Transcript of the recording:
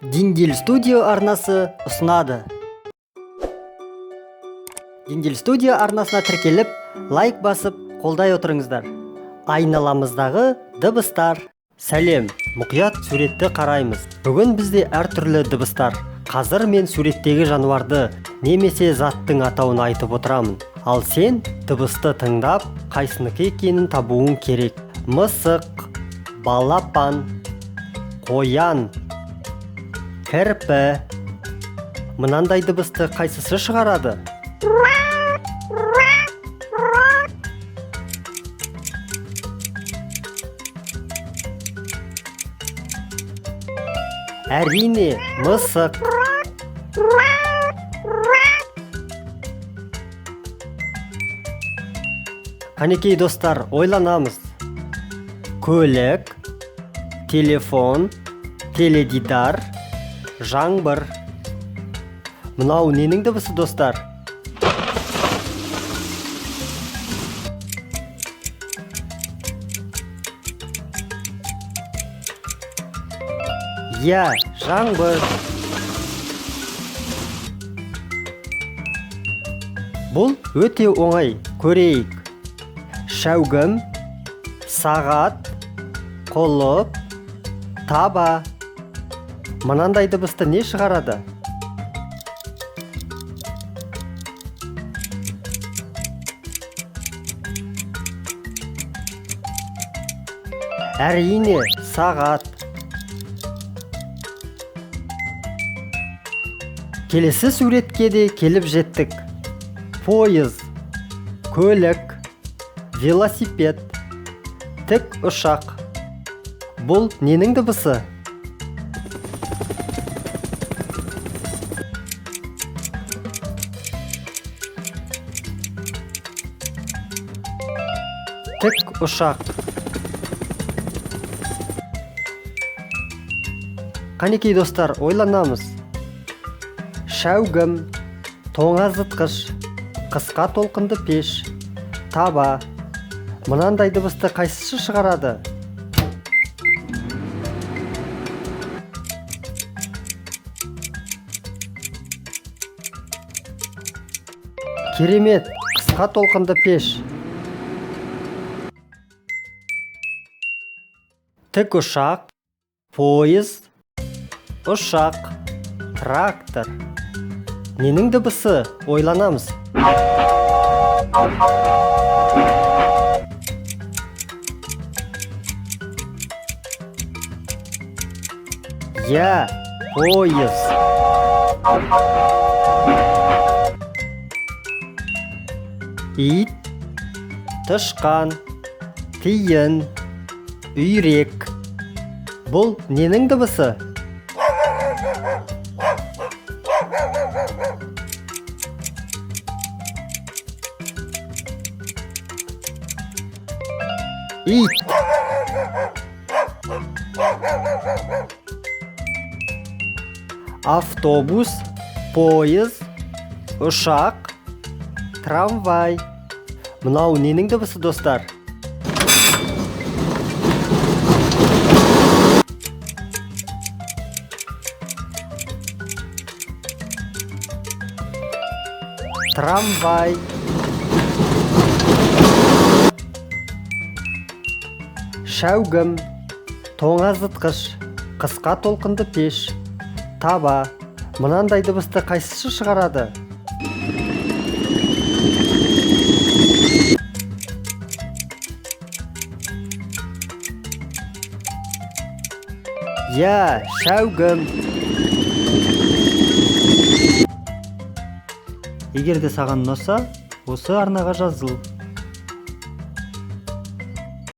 Диндель Студио арнасы ұсынады. Диндель Студио арнасына тіркеліп, лайк басып, қолдай отырыңыздар. Айналамыздағы дыбыстар. Сәлем, мұқият суретті қараймыз. Бүгін бізде әртүрлі дыбыстар. Қазір мен суреттегі жануарды немесе заттың атауын айтып отырамын. Ал сен дыбысты тыңдап, қайсыныкі екенін табуың керек. Мысық, балапан, қоян, кірпі. Мынандай дыбысты қайсысы шығарады? Әрине, мысық. Қанекей, достар, ойланамыз. Көлік, телефон, теледидар, жаңбыр. Мынау ненің дыбысы, достар? Иә, жаңбыр. Бұл өте оңай, көрейік. Шәугім, сағат, құлып, таба. Мынандай дыбысты не шығарады? Әрине, сағат. Келесі суретке де келіп жеттік. Пойыз, көлік, велосипед, тік ұшақ. Бұл ненің дыбысы? Тік ұшақ. Қанекей, достар, ойланамыз. Шәугім, тоңазытқыш, қысқа толқынды пеш, таба. Мынандай дыбысты қайсысы шығарады? Керемет, қысқа толқынды пеш. Тік ұшақ, пойыз, ұшақ, трактор. Ненің дыбысы? Ойланамыз. Иә, пойыз. Ит, тышқан, тиын, үйрек. Бұл ненің дыбысы? Ит. Автобус, пойыз, ұшақ, трамвай. Мынау ненің дыбысы, достар? Трамвай. Шәугім, тоңазытқыш, қысқа толқынды пеш, таба. Мынандай дыбысты қайсысы шығарады? Иә, шәугім. Егер де саған ұнаса, осы арнаға жазыл.